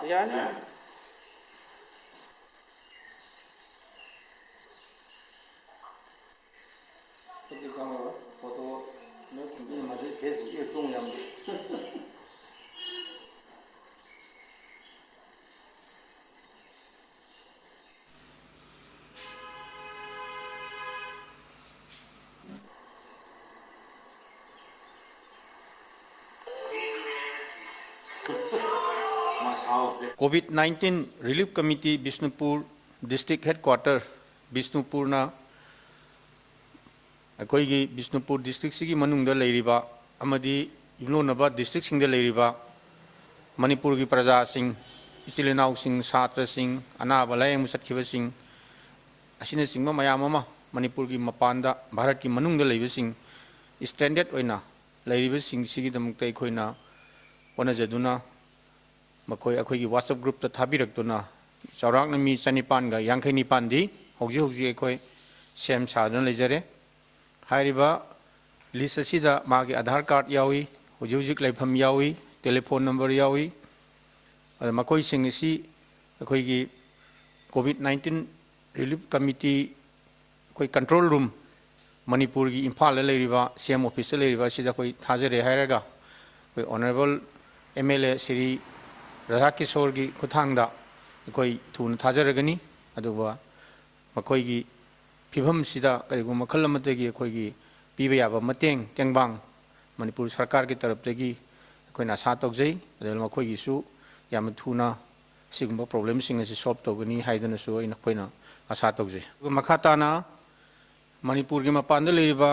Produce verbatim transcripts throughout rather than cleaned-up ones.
ꯌꯥꯅꯤ꯫ ꯑꯗꯨꯗꯤ ꯈꯪꯉꯔꯣꯏ꯫ ꯐꯣꯇꯣ ꯅꯣꯏ ꯈꯨꯟꯒꯤ ꯃꯗꯨ ꯐꯦꯁꯕꯨꯛꯀꯤ ꯇꯣꯡ ꯌꯥꯝꯗꯦ꯫ COVID nineteen relief committee Bishnupur district headquarter ꯕꯤꯁꯅꯨꯄꯨꯔꯅ ꯑꯩꯈꯣꯏꯒꯤ ꯕꯤꯁꯅꯨꯄꯨꯔ ꯗꯤꯁꯇ꯭ꯔꯤꯛꯁꯤꯒꯤ ꯃꯅꯨꯡꯗ ꯂꯩꯔꯤꯕ ꯑꯃꯗꯤ ꯌꯨꯝꯂꯣꯟꯅꯕ ꯗꯤꯁꯇ꯭ꯔꯤꯛꯁꯤꯡꯗ ꯂꯩꯔꯤꯕ ꯃꯅꯤꯄꯨꯔꯒꯤ ꯄ꯭ꯔꯖꯥꯁꯤꯡ, ꯏꯆꯤꯜ ꯏꯅꯥꯎꯁꯤꯡ, ꯁꯥꯇ꯭ꯔꯁꯤꯡ, ꯑꯅꯥꯕ ꯂꯥꯌꯦꯡꯕ ꯆꯠꯈꯤꯕꯁꯤꯡ ꯑꯁꯤꯅꯆꯤꯡꯕ ꯃꯌꯥꯝ ꯑꯃ ꯃꯅꯤꯄꯨꯔꯒꯤ ꯃꯄꯥꯟꯗ ꯚꯥꯔꯠꯀꯤ ꯃꯅꯨꯡꯗ ꯂꯩꯕꯁꯤꯡ stranded ꯑꯣꯏꯅ ꯂꯩꯔꯤꯕꯁꯤꯡꯁꯤꯒꯤꯗꯃꯛꯇ ꯑꯩꯈꯣꯏꯅ ꯍꯣꯠꯅꯖꯗꯨꯅ ꯃꯈꯣꯏ ꯑꯩꯈꯣꯏꯒꯤ WhatsApp groupꯇ ꯊꯥꯕꯤꯔꯛꯇꯨꯅ ꯆꯥꯎꯔꯥꯛꯅ ꯃꯤ ꯆꯅꯤꯄꯥꯟꯒ ꯌꯥꯡꯈꯩ ꯅꯤꯄꯥꯟꯗꯤ ꯍꯧꯖꯤꯛ ꯍꯧꯖꯤꯛ ꯑꯩꯈꯣꯏ ꯁꯦꯝ ꯁꯥꯗꯨꯅ ꯂꯩꯖꯔꯦ꯫ ꯍꯥꯏꯔꯤꯕ list ꯑꯁꯤꯗ ꯃꯥꯒꯤ ꯑꯙꯥꯔ ꯀꯥꯔꯗ ꯌꯥꯎꯏ, ꯍꯧꯖꯤꯛ ꯍꯧꯖꯤꯛ ꯂꯩꯐꯝ ꯌꯥꯎꯏ, ꯇꯦꯂꯤꯐꯣꯟ ꯅꯝꯕꯔ ꯌꯥꯎꯏ꯫ ꯑꯗ ꯃꯈꯣꯏꯁꯤꯡ ꯑꯁꯤ ꯑꯩꯈꯣꯏꯒꯤ ꯀꯣꯚꯤꯗ ꯅꯥꯏꯟꯇꯤꯟ ꯔꯤꯂꯤꯐ ꯀꯃꯤꯇꯤ ꯑꯩꯈꯣꯏ ꯀꯟꯇ꯭ꯔꯣꯜ ꯔꯨꯝ, ꯃꯅꯤꯄꯨꯔꯒꯤ ꯏꯝꯐꯥꯜꯗ ꯂꯩꯔꯤꯕ ꯁꯤ ꯑꯦꯝ ꯑꯣꯐꯤꯁꯇ ꯂꯩꯔꯤꯕ ꯑꯁꯤꯗ ꯑꯩꯈꯣꯏ ꯊꯥꯖꯔꯦ ꯍꯥꯏꯔꯒ ꯑꯩꯈꯣꯏ honourable M L A Shri ꯔꯥꯙꯥꯀꯤꯁꯣꯔꯒꯤ ꯈꯨꯠꯊꯥꯡꯗ ꯑꯩꯈꯣꯏ ꯊꯨꯅ ꯊꯥꯖꯔꯒꯅꯤ꯫ ꯑꯗꯨꯒ ꯃꯈꯣꯏꯒꯤ ꯐꯤꯕꯝꯁꯤꯗ ꯀꯔꯤꯒꯨꯝꯕ ꯃꯈꯜ ꯑꯃꯠꯇꯒꯤ ꯑꯩꯈꯣꯏꯒꯤ ꯄꯤꯕ ꯌꯥꯕ ꯃꯇꯦꯡ ꯇꯦꯡꯕꯥꯡ ꯃꯅꯤꯄꯨꯔ ꯁꯔꯀꯥꯔꯒꯤ ꯇꯔꯞꯇꯒꯤ ꯑꯩꯈꯣꯏꯅ ꯑꯁꯥ ꯇꯧꯖꯩ꯫ ꯑꯗꯨꯒ ꯃꯈꯣꯏꯒꯤꯁꯨ ꯌꯥꯝꯅ ꯊꯨꯅ ꯁꯤꯒꯨꯝꯕ ꯄ꯭ꯔꯣꯕ꯭ꯂꯦꯝꯁꯤꯡ ꯑꯁꯤ ꯁꯣꯜꯕ ꯇꯧꯒꯅꯤ ꯍꯥꯏꯗꯨꯅꯁꯨ ꯑꯩꯅ, ꯑꯩꯈꯣꯏꯅ ꯑꯁꯥ ꯇꯧꯖꯩ꯫ ꯑꯗꯨꯒ ꯃꯈꯥ ꯇꯥꯅ ꯃꯅꯤꯄꯨꯔꯒꯤ ꯃꯄꯥꯟꯗ ꯂꯩꯔꯤꯕ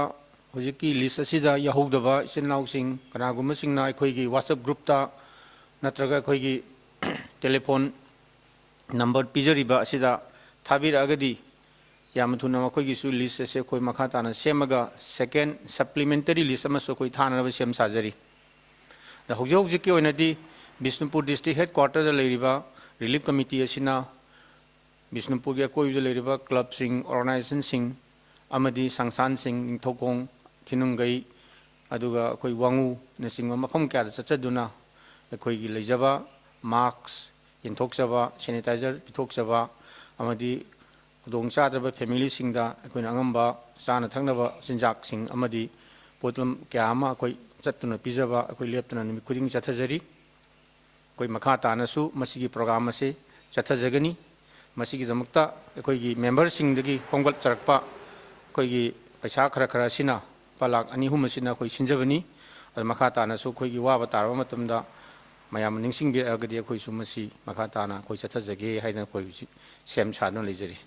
ꯍꯧꯖꯤꯛꯀꯤ list ꯑꯁꯤꯗ ꯌꯥꯎꯍꯧꯗꯕ ꯏꯆꯤꯜ ꯏꯅꯥꯎꯁꯤꯡ ꯀꯅꯥꯒꯨꯝꯕꯁꯤꯡꯅ ꯑꯩꯈꯣꯏꯒꯤ WhatsApp groupꯇ ꯅꯠꯇ꯭ꯔꯒ ꯑꯩꯈꯣꯏꯒꯤ ꯇꯦꯂꯤꯐꯣꯟ ꯅꯝꯕꯔ ꯄꯤꯖꯔꯤꯕ ꯑꯁꯤꯗ ꯊꯥꯕꯤꯔꯛꯑꯒꯗꯤ ꯌꯥꯝꯅ ꯊꯨꯅ ꯃꯈꯣꯏꯒꯤꯁꯨ list ꯑꯁꯦ ꯑꯩꯈꯣꯏ ꯃꯈꯥ ꯇꯥꯅ ꯁꯦꯝꯃꯒ second supplementary list ꯑꯃꯁꯨ ꯑꯩꯈꯣꯏ ꯊꯥꯅꯅꯕ ꯁꯦꯝ ꯁꯥꯖꯔꯤ꯫ ꯑꯗ ꯍꯧꯖꯤꯛ ꯍꯧꯖꯤꯛꯀꯤ ꯑꯣꯏꯅꯗꯤ ꯕꯤꯁꯅꯨꯄꯨꯔ ꯗꯤꯁꯇ꯭ꯔꯤꯛ ꯍꯦꯗꯀ꯭ꯋꯥꯇꯔꯗ ꯂꯩꯔꯤꯕ ꯔꯤꯂꯤꯐ ꯀꯃꯤꯇꯤ ꯑꯁꯤꯅ ꯕꯤꯁꯅꯨꯄꯨꯔꯒꯤ ꯑꯀꯣꯏꯕꯗ ꯂꯩꯔꯤꯕ ꯀ꯭ꯂꯕꯁꯤꯡ, ꯑꯣꯔꯒꯅꯥꯏꯖꯦꯁꯟꯁꯤꯡ ꯑꯃꯗꯤ ꯁꯪꯁꯊꯥꯟꯁꯤꯡ, ꯅꯤꯡꯊꯧꯈꯣꯡ, ꯊꯤꯅꯨꯡꯒꯩ, ꯑꯗꯨꯒ ꯑꯩꯈꯣꯏ ꯋꯥꯉꯨꯅꯆꯤꯡꯕ ꯃꯐꯝ ꯀꯌꯥꯗ ꯆꯠꯆꯗꯨꯅ ꯑꯩꯈꯣꯏꯒꯤ ꯂꯩꯖꯕ ꯃꯥꯛꯁ ꯌꯦꯟꯊꯣꯛꯆꯕ, ꯁꯦꯅꯤꯇꯥꯏꯖꯔ ꯄꯤꯊꯣꯛꯆꯕ ꯑꯃꯗꯤ ꯈꯨꯗꯣꯡꯆꯥꯗ꯭ꯔꯕ ꯐꯦꯃꯤꯂꯤꯁꯤꯡꯗ ꯑꯩꯈꯣꯏꯅ ꯑꯉꯝꯕ ꯆꯥꯅ ꯊꯛꯅꯕ ꯆꯤꯟꯖꯥꯛꯁꯤꯡ ꯑꯃꯗꯤ ꯄꯣꯠꯂꯝ ꯀꯌꯥ ꯑꯃ ꯑꯩꯈꯣꯏ ꯆꯠꯇꯨꯅ ꯄꯤꯖꯕ ꯑꯩꯈꯣꯏ ꯂꯦꯞꯇꯅ ꯅꯨꯃꯤꯠ ꯈꯨꯗꯤꯡꯒꯤ ꯆꯠꯊꯖꯔꯤ꯫ ꯑꯩꯈꯣꯏ ꯃꯈꯥ ꯇꯥꯅꯁꯨ ꯃꯁꯤꯒꯤ ꯄ꯭ꯔꯣꯒ꯭ꯔꯥꯝ ꯑꯁꯤ ꯆꯠꯊꯖꯒꯅꯤ꯫ ꯃꯁꯤꯒꯤꯗꯃꯛꯇ ꯑꯩꯈꯣꯏꯒꯤ ꯃꯦꯝꯕꯔꯁꯤꯡꯗꯒꯤ ꯈꯣꯝꯒꯠꯆꯔꯛꯄ ꯑꯩꯈꯣꯏꯒꯤ ꯄꯩꯁꯥ ꯈꯔ ꯈꯔ ꯑꯁꯤꯅ ꯂꯨꯄꯥ ꯂꯥꯈ ꯑꯅꯤ ꯑꯍꯨꯝ ꯑꯁꯤꯅ ꯑꯩꯈꯣꯏ ꯁꯤꯟꯖꯕꯅꯤ꯫ ꯑꯗꯨ ꯃꯈꯥ ꯇꯥꯅꯁꯨ ꯑꯩꯈꯣꯏꯒꯤ ꯋꯥꯕ ꯇꯥꯔꯕ ꯃꯇꯝꯗ ꯃꯌꯥꯝꯅ ꯅꯤꯡꯁꯤꯡꯕꯤꯔꯛꯑꯒꯗꯤ ꯑꯩꯈꯣꯏꯁꯨ ꯃꯁꯤ ꯃꯈꯥ ꯇꯥꯅ ꯑꯩꯈꯣꯏ ꯆꯠꯊꯖꯒꯦ ꯍꯥꯏꯗꯅ ꯑꯩꯈꯣꯏ ꯍꯧꯖꯤꯛ ꯁꯦꯝ ꯁꯥꯗꯨꯅ ꯂꯩꯖꯔꯤ꯫